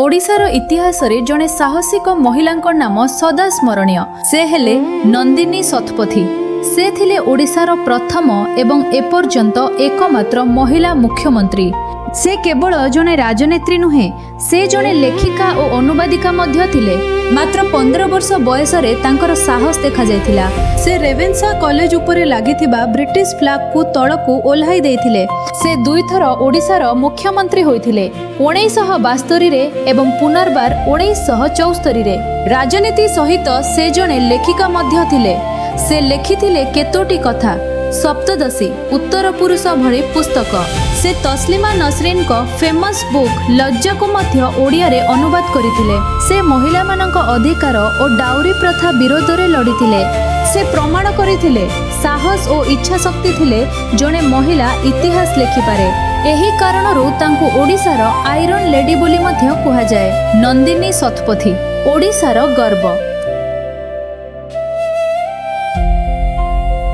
ଓଡ଼ିଶାର ଇତିହାସରେ ଜଣେ ସାହସିକ ମହିଳାଙ୍କ ନାମ ସଦା ସ୍ମରଣୀୟ। ସେ ହେଲେ ନନ୍ଦିନୀ ଶତପଥୀ। ସେ ଥିଲେ ଓଡ଼ିଶାର ପ୍ରଥମ ଏବଂ ଏପର୍ଯ୍ୟନ୍ତ ଏକମାତ୍ର ମହିଳା ମୁଖ୍ୟମନ୍ତ୍ରୀ। ସେ କେବଳ ଜଣେ ରାଜନେତ୍ରୀ ନୁହେଁ, ସେ ଜଣେ ଲେଖିକା ଓ ଅନୁବାଦିକା ମଧ୍ୟ ଥିଲେ। ମାତ୍ର 15 ବର୍ଷ ବୟସରେ ତାଙ୍କର ସାହସ ଦେଖାଯାଇଥିଲା। ସେ ରେଭେନ୍ସା କଲେଜ ଉପରେ ଲାଗିଥିବା ବ୍ରିଟିଶ ଫ୍ଲାଗକୁ ତଳକୁ ଓହ୍ଲାଇ ଦେଇଥିଲେ। ସେ ଦୁଇଥର ଓଡ଼ିଶାର ମୁଖ୍ୟମନ୍ତ୍ରୀ ହୋଇଥିଲେ, 1972ରେ ଏବଂ ପୁନର୍ବାର 1974ରେ। ରାଜନୀତି ସହିତ ସେ ଜଣେ ଲେଖିକା ମଧ୍ୟ ଥିଲେ। ସେ ଲେଖିଥିଲେ କେତୋଟି କଥା, ସପ୍ତଦଶୀ, ଉତ୍ତର ପୁରୁଷ ଭଳି ପୁସ୍ତକ। ସେ ତସଲିମା ନସରିନଙ୍କ ଫେମସ୍ ବୁକ୍ ଲଜ୍ଜାକୁ ମଧ୍ୟ ଓଡ଼ିଆରେ ଅନୁବାଦ କରିଥିଲେ। ସେ ମହିଳାମାନଙ୍କ ଅଧିକାର ଓ ଡାଉରୀ ପ୍ରଥା ବିରୋଧରେ ଲଢ଼ିଥିଲେ। ସେ ପ୍ରମାଣ କରିଥିଲେ, ସାହସ ଓ ଇଚ୍ଛାଶକ୍ତି ଥିଲେ ଜଣେ ମହିଳା ଇତିହାସ ଲେଖିପାରେ। ଏହି କାରଣରୁ ତାଙ୍କୁ ଓଡ଼ିଶାର ଆଇରନ୍ ଲେଡି ବୋଲି ମଧ୍ୟ କୁହାଯାଏ। ନନ୍ଦିନୀ ଶତପଥୀ, ଓଡ଼ିଶାର ଗର୍ବ।